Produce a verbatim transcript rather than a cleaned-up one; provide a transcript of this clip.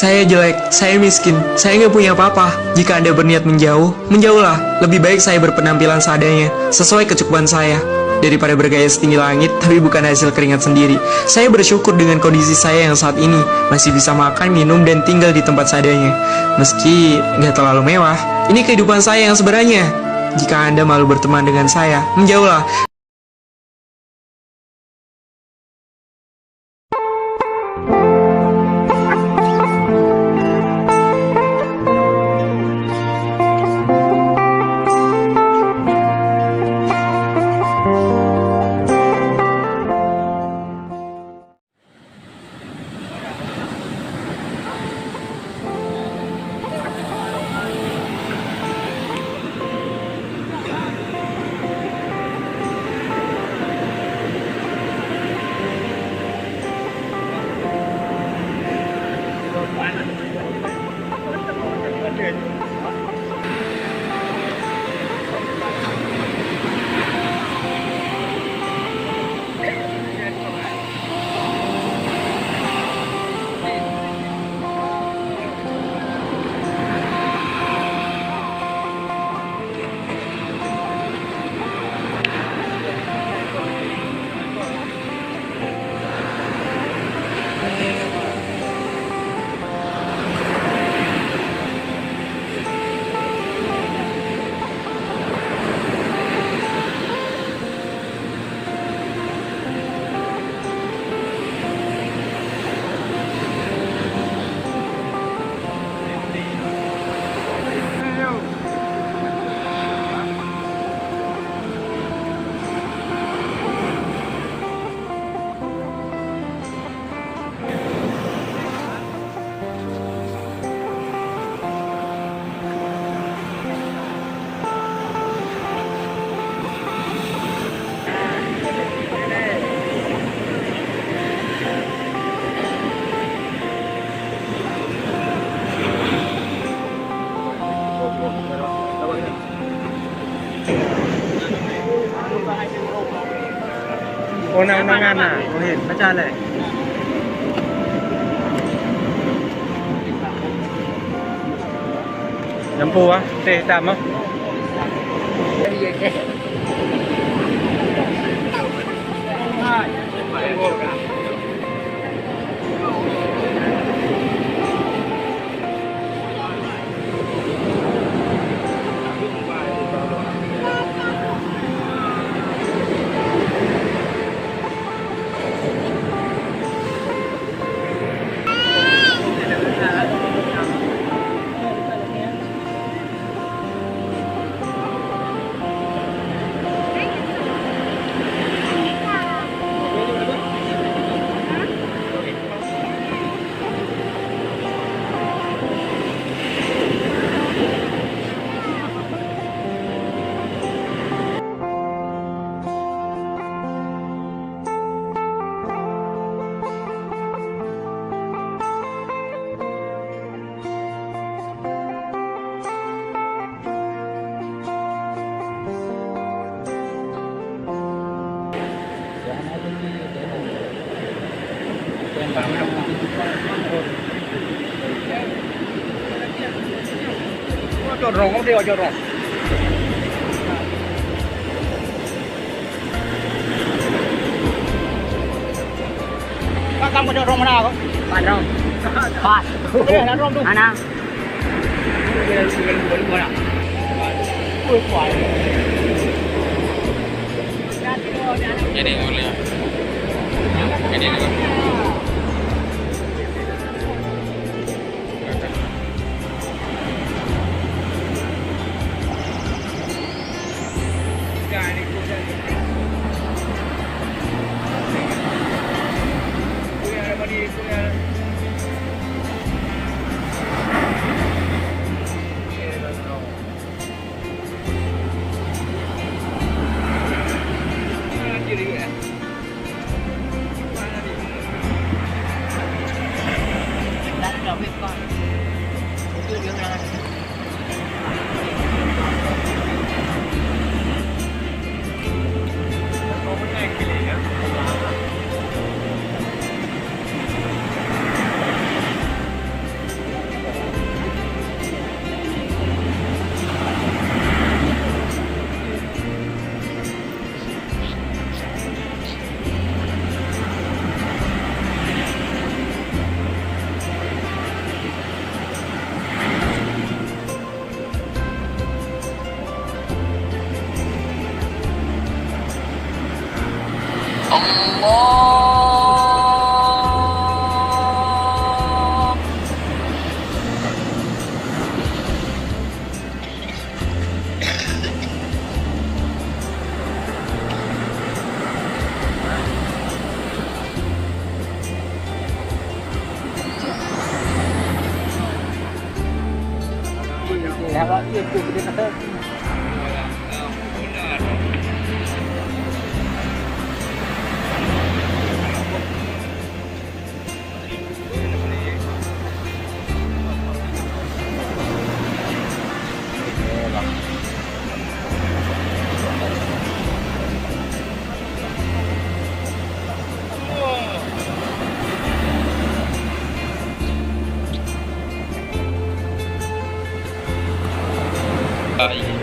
Saya jelek, saya miskin, saya nggak punya apa-apa. Jika Anda berniat menjauh, menjauhlah. Lebih baik saya berpenampilan seadanya, sesuai kecukupan saya, daripada bergaya setinggi langit, tapi bukan hasil keringat sendiri. Saya bersyukur dengan kondisi saya yang saat ini, masih bisa makan, minum, dan tinggal di tempat seadanya. Meski nggak terlalu mewah, ini kehidupan saya yang sebenarnya. Jika Anda malu berteman dengan saya, menjauhlah. Oh, na undangan na. Oh, hin, macam mana? Lampu ah, teh hitam ah. Jorong, dia jorong. Kak, kamu ada rong mana kau? Empat rong. Empat. Eh, ada rong tu. Mana? Jadi boleh. Jadi boleh. Allah.